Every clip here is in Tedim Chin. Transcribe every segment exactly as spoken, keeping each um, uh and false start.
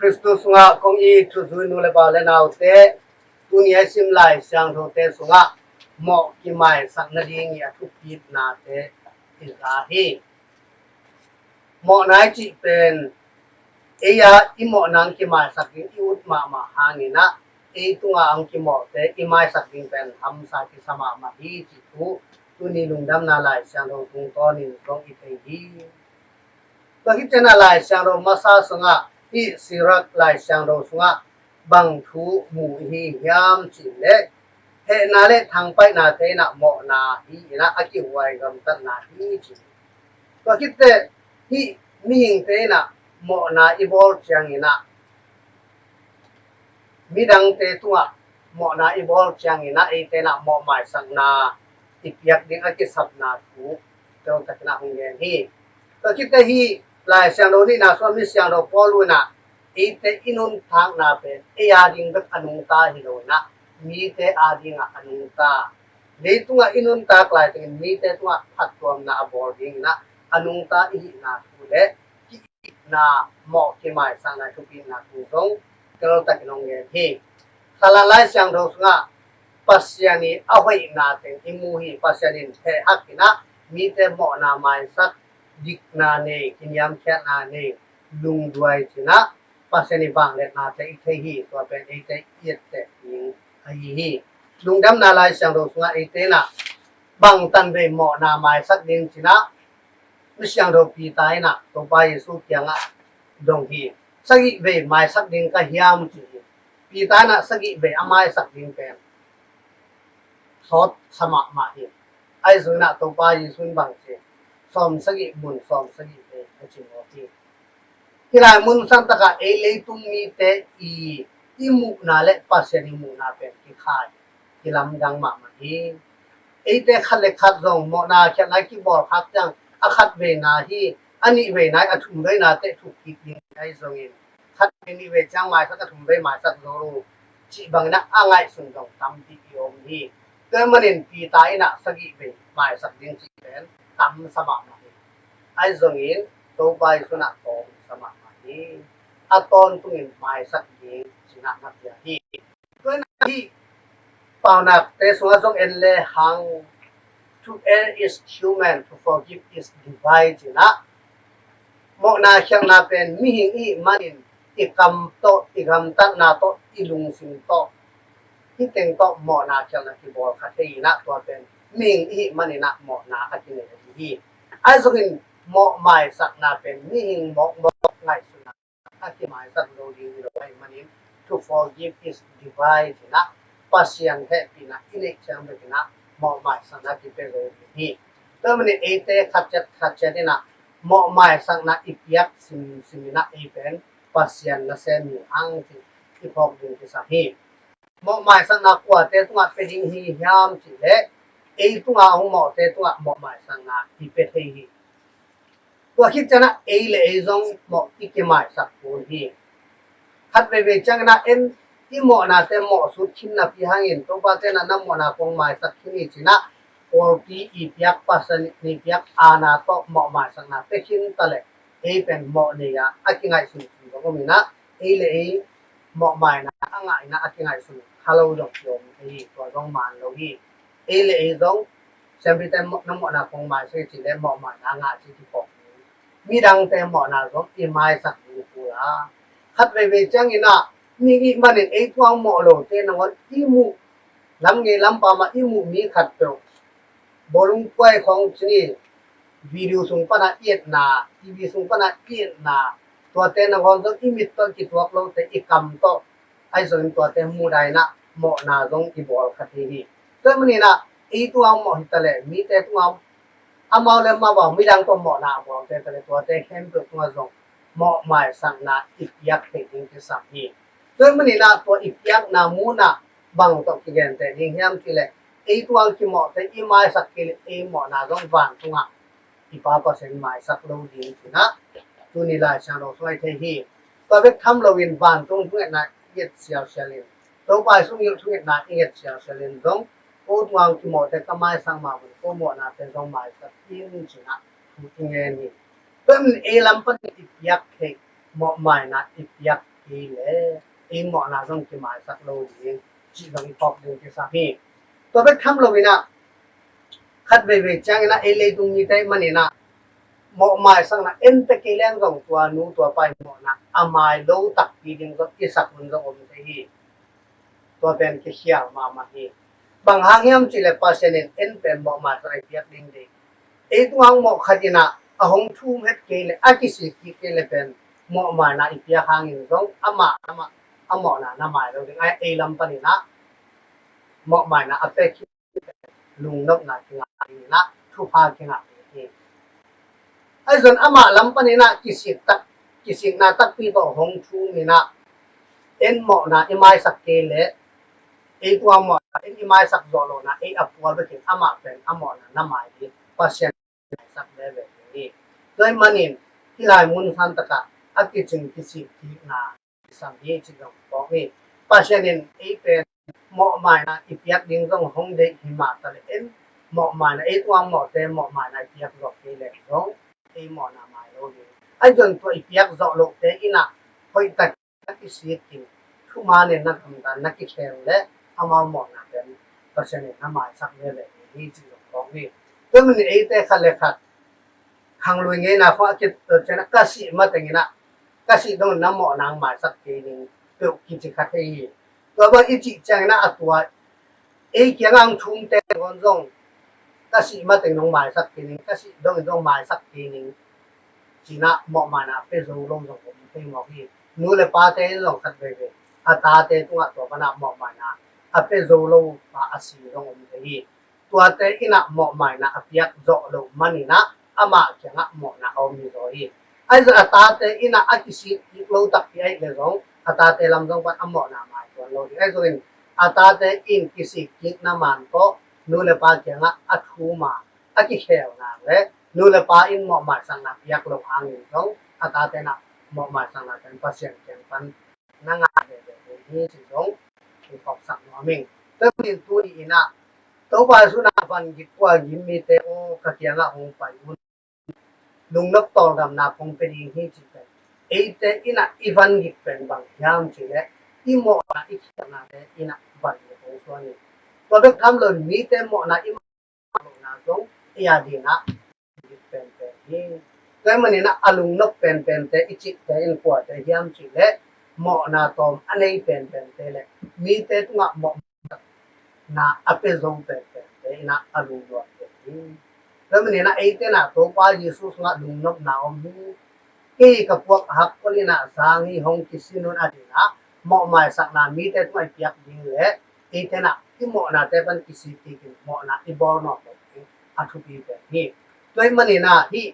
Khristu sungah kong it thuzui nu le pa le naute, tuni a i sim Lai Siangthote sungah mawh kimaisak nading i a thupitnate i za hi. Mawhna i cih pen ei a i mawhna ang kimaisak ding i ut mahmah hangin ah, ei tungah ang kimawhte i maisak ding pen hamsa kisa mahmah hi cih thu tuni Lungdamna Lai Siangtho tungtawnin zong i thei hi. Tua hi ciangin ah Lai Siangtho masa sungah, hih Sirak Lai Siangtho sungah bang thu mu i hi hiam cih leh, hehna le thangpaihnate in ah mawhna hi in ah, a kihuai gamtatna hi ci. Tua khit teh hih mihingte in ah mawhna i bawl ciangin ah, midangte tungah mawhna i bawl ciangin ah, eite in ah mawhmaisakna i piak ding a kisapna thu teltakin ah hong gen hi. Tua khit teh hih Lai Siangtho nihna sungah mi siangtho Paul in ah, eite i nuntakna pen ei a ding bek a nungta hi lo in ah, mite a dingah a nungta. Leitungah i nuntak laitakin mite tungah phattuamna a bawl dingin ah a nungta i hihna thu le ki-itna, mawh kimaisakna thupitna thu zong teltakin hong gen hi. Salan Lai Siangtho sungah Pasian i a hoihna teng i mu hi. Pasian in hehhak in ah mite mawhna maisak, dikna nei, kiniamkhiatna nei, lungduai ci in ah Pasian i vangliatnate i thei hi. Tua pen eite i etteh ding ahi hi. Lungdamna Lai Siangtho sungah eite in ah bangtan vei mawhna maisak ding ci in ah, mi siangtho Peter in ah Topa Jesu kiangah dong hi. Sagih vei maisak ding ka hiam ci hi. Peter in ah sagih vei a maisak ding pen sawt sa mahmah hi. Ahi zongin ah Topa Jesu in bang ci, sawm sagih mun sawm sagih vei a ci mawk hi. Hih lai mun santakah ei leitung mite i, i muhna le Pasian i muhna pen kikhai, kilamdang mahmah hi. Eite khat le khat zong mawhna khialhna kibawl khak ciang a khat veina hi, a nih veina hi, a thum veina teh thuk kik ding ahi zongin, khat vei nih vei ciang maisak, a thum vei maisak zo lo cih bangin ah a ngaihsun zong tampi i om hi. Tua manin Peter in ah sagih vei maisak ding cih pen tamsa mahmah hi. Ahi zongin Topa Jesu in ah tawngsa mahmah hi. A tawntungin maisak ding ci in ah na pia hi. Tua in ah hih Paunakte sungah zong en lehang, "To err is human, to forgive is divine," ci in ah, mawhna khialhna pen mihing i hih manin i kam tawh, i gamtatna tawh, i lungsim tawh, hih teng tawh mawhna khialhna kibawl kha thei in ah, tua pen mihing i hih manin ah mawhna a kinei ahi hi. Ahi zongin mawhmaisakna pen mihing mawkmawk ngaihsutna a kimaisak lo ding hi lo ahih manin, "To forgive is divine," ci in ah, Pasian hehpihna i neih ciang bek in ah mawhmaisakna kipia lo ding hi. Tua manin eite khatciat khatciat in ah mawhmaisakna i piak simsim in ah, ei pen Pasian nasem hi hang cih i phawk ding kisam hi. Mawhmaisakna kuate tungah pia ding hi hiam cih leh, ei tungah hong mawhte tungah mawhmaisakna i pia thei hi. Tua khit ciangin ah ei le ei zong mawh i kimaisak kul hi. Khat veivei ciangin ah en, i mawhnate mawhsut khin napi hangin Topa ten ah na mawhna kong maisak khin hi ci in ah, pawlpi i piak, Pasian i piak aana tawh mawhmaisakna pia khin ta leh, ei pen mawh nei a, a kingaihsun zong om in ah, ei le ei mawhmaina a ngah in ah a kingaihsun kha lo zong kiom hi. Tua zong man lo hi. Ei le ei zong, siampite na mawhna kong maisak hi ci leh mawhmaina a ngah ci kiphawk hi. Midangte mawhna zong i maisak ding kul a, khat veivei ciangin ah mi i hih manin ei tungah mawh lote nangawn i muh, lam ngei lam pam ah i muh mi khatpeuh, bawlung kuai khawng ci ni, video sung pan ah i etna, TV sung pan ah i etna, tuate nangawn zong i mit tawh kituak lote i kam tawh, ahi zongin tuate mudah in ah mawhna zong i bawl kha thei hi. Tua manin ah ei tungah mawh hi ta leh, mite tungah, amau le amau bang midang tawh mawhna a bawlte ta leh, tuate khempeuh tungah zong mawhmaisakna i piak thei ding kisam hi. Tua manin ah tua i piakna mun ah bang tawh kigenteh ding hiam cih leh, ei tungah kimawhte i maisak kei leh ei mawhna zong vantungah i Pa Pasian maisak lo ding ci in ah tuni Lai Siangtho sungah i thei hi. Tua bek tham loin vantung thungetna i nget sialsial in, Topa Jesu thungetna i nget sialsial in zong, ko tungah kimawhte ka maisak mah bangin ko mawhnate zong maisak in ci in ah thu i ngen hi. Tua manin ei lam panin i piak theih mawhmaina i piak hi le, ei mawhna zong kimaisak lo ding cih zong i phawk ding kisam hi. Tua bek tham lo inah, khat veivei cianginah ei leitung mite maninah mawhmaisakna en pia kei leng zong tua nu tua pa in mawhna a mai lo takpi ding zong i sak hun zong om thei hi. Tua pen kikhial mahmah hi. Bang hang hiam cih le Pasian in en pen mawhmaisakna i piak ding ding. Ei tungah mawh khat inah a hong thum het kei le a kisik kik kei le pen mawhmaina i piak hangin zong amah amah a mawhna na mai lo ding. Ai ei lam paninah mawhmaina a pek hi. Lungnopna kingah ding inah thupha kingah ding hi. Ahi zong amah lam paninah kisik tak, kisikna takpi tawh hong thum inah en mawhna i maisak kei le ei tua mawhna en i maisak zawh lohna ei a pua bekin amah pen a mawhna na mai ding Pasian maisak veve ding hi. Tua ahih manin hih lai mun san takah a kicing kisik kikna kisam hi cih zong phawk hi. Pasian in ei pen mawhmaina i piak ding zong hong deih hi mah ta le en mawhmaina ei tua mawhte mawhmaina i piak zawh kei le zong ei mawhna mai lo ding. Ahi zong tua i piak zawh lohte inah hoih tak na kisik in thuman in na gamta na kikhel le amau mawhna pen Pasian in na maisak veve ding hi cih zong phawk hi. Tua manin eite khat le khat khanglui ngeina khong a kit cianah ka sih mateng inah ka sih dongin na mawhna maisak kei ning peuh kici kha thei hi. Tua bang i cih cianginah a tua ei kiangah ang thumte zong ka sih mateng nong maisak kei ning, ka sih dongin zong maisak kei ning cinah mawhmaina a pia zo lo zong om thei mawk hi. Nu le pate in zong khat veivei a tate tungah tua banah mawhmaina a pia zo lo pa a si zong om thei hi. Tuate inah mawhmaina a piak zawh loh maninah amah kiangah mawhna a om hi zaw hi. Ahi zong a tate inah a kisik kik lo takpi ahih le zong a tate lam zong pan a mawhna mai tuan lo ding. Ahi zongin a tate in kisik kikna man tawh nu le pa kiangah a thuma a kikhelna le nu le pa in mawhmaisakna piak lo hangin zong a tate inah mawhmaisakna pen Pasian kiang pan na ngah veve ding hi cih zong i phawksak nuam ing. Tua manin tuni inah Topa Jesu na van gik kua gim mite aw ka kiangah hong pai un. Lungnop tawldamna kong pia ding hi cih pen eite inah i van gik pen bang hiam cih leh i mawhna i khialhnate inah van gik hong suan hi. Tua bek tham lo mite mawhna i mawhna zong ei a dinah gik penpen hi. Tua ahih maninah a lungnop penpente i cihte in kuate hiam cih leh mawhna tawm a nei penpente le mite tungah mawh na a pia zo penpente inah a lungnuam pen hi. Tua maninah eite inah Topa Jesu sungah lungnopna om hi. Kei ka puak a hakkol inah zang hi hong kisin un a dinah mawhmaisakna mite tungah i piak ding le eite inah i mawhnate pan kisik kikin mawhna i bawl nuam lo ding a thupi pen hi. Tua ahih maninah hih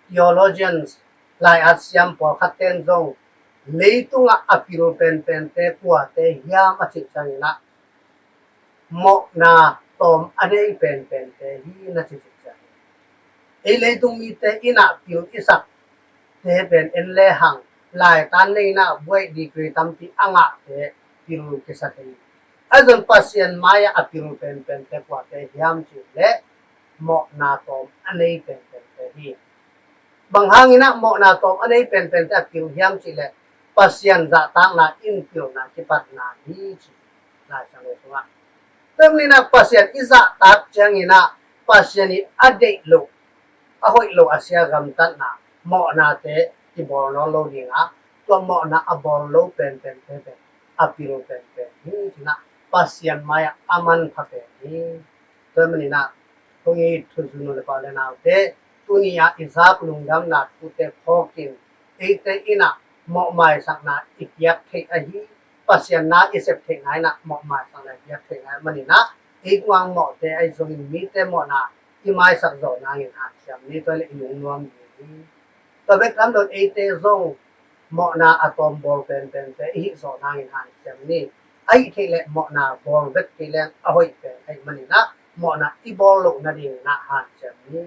theologians lai-at siam pawlkhatte in zong leitungah a pil penpente kuate hiam a cih cianginah mawhna tawm a nei penpente hi na ci cih ciang hi. Ei leitung mite inah pil i sakte pen en lehang laitan nei inah buaih degree tampi a ngahte pil kisa thei hi. Ahi zong Pasian mai-ah a pil penpente kuate hiam cih leh mawhna tawm a nei penpente hi. Bang hanginah mawhna tawm a nei penpente a pil hiam cih leh Pasian zahtakna in pilna kipatna hi ci Lai Siangtho sungah. Tua maninah Pasian i zahtak cianginah Pasian i a deih loh a hoih loh a sia gamtatna mawhnate kibawl nawn lo dingah tua mawhna a bawl lo penpente pen a pil penpen hi cinah Pasian mai-ah a manpha pen hi. Tua maninah kong it thuzui nu le pa le naute tuni-ah i zak lungdamna thute phawkin eite inah mawhmaisakna i piak theih ahi Pasian na i sep theihna inah mawhmaisakna i piak theihna maninah ei kuang mawhte ahi zongin mite mawhna i maisak zawh nangin hanciam ni tua le i lungnuam ding hi. Tua bek tham lo eite zong mawhna a tawm bawl penpente i hih zawh nangin hanciam ni. Ahih theih leh mawhna bawl vek kei leng a hoih pen ahih maninah mawhna i bawl loh nadinginah hanciam ni.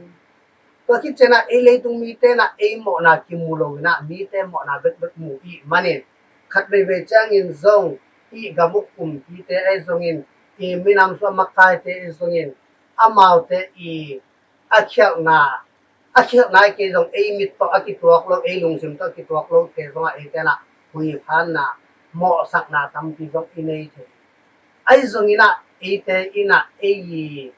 Tua khit cianah ei leitung mite inah ei mawhna kimu lo inah mite mawhna bekbek mu ih manin khat veivei ciangin zong i gam uh kumpite ahi zongin i minam sua makaite ahi zongin amaute i a khialhna a khialhna i kei zong ei mit tawh a kituak lo ei lungsim tawh a kituak lote zongah eite inah huiphanna, mawhsakna tampi zong i nei thei. Ahi zongin ah eite in ah ei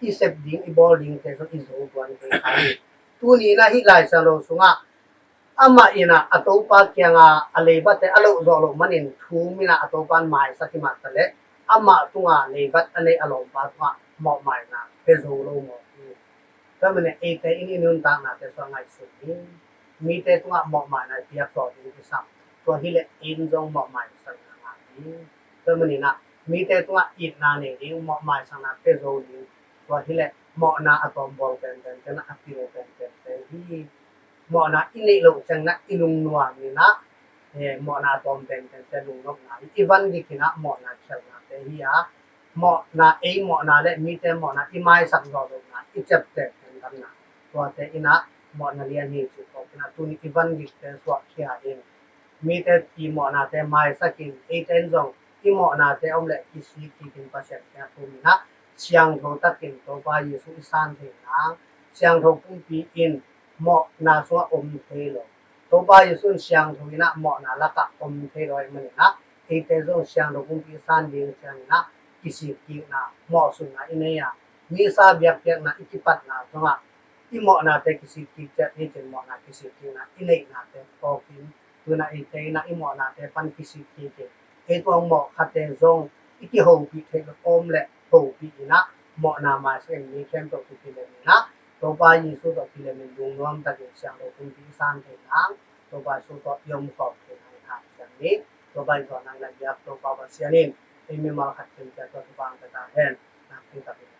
i sep ding, i bawl dingte zong i zo tuan kei kha hi. Tuni in ah hih Lai Siangtho sungah amah in ah a Topa kiangah a leibatte a loh zawh loh manin thum in ah a Topa in maisak hi mah taleh amah tungah leibat a nei a lawmpa tungah mawhmaina pia zo lo mawk hi. Tua manin eite in i nuntaknate sungah ngaihsun hi. Mite tungah mawhmaina i piak zawh ding i sam. Tua hileh in zong mawhmaisakna ngah ding. Tua manin ah mite tungah itna nei ding, mawhmaisakna pia zo ding. Tua hileh mawhna a tawm bawl penpen tena a pil penpen te hi. Mawhna i neih loh ciangin ah i lungnuam in ah, eh, mawhna a tawm penpen te lungnopna hi. I van dik in ah mawhna khialhnate hi a, mawhna, ei mawhna le mite mawhna i maisak zawh lohna, i ciapteh pentamna, tuate in ah mawhna lian hi ci. Tua in ah tuni i van dikte suahkhia in mite i mawhnate maisak in, eite in zong i mawhnate om leh kisik kik in Pasian kiang thum in ah siangtho takin Topa Jesu i san thei nang, siangtho pumpi in mawhna sungah om thei lo. Topa Jesu in siangtho in ah mawhna lakah om thei lo ahih manin ah eite zong siangtho pumpi i san ding ciangin ah kisik kikna, mawhsutna i nei a, misa biakpiakna i kipatna zongah i mawhnate kisik kik ciat hi cin, mawhna kisik kikna i neihnate tawkin tu in ah eite in ah i mawhnate pan kisik kik in, ei tuang mawh khate zong i kihopih theih lo om leh hopih in ah mawhna maisak in mi khempeuh tawh kilem in ah Topa Jesu tawh kilem in lungnuam takin siangtho pumpi i san thei nang, Topa Jesu tawh i om khawm thei nang in ah siang ni. Topa in tua nang na biak Topa Pasian in ei mimal khat khempeuh tawh kibang ka ta hen. Nakpi takin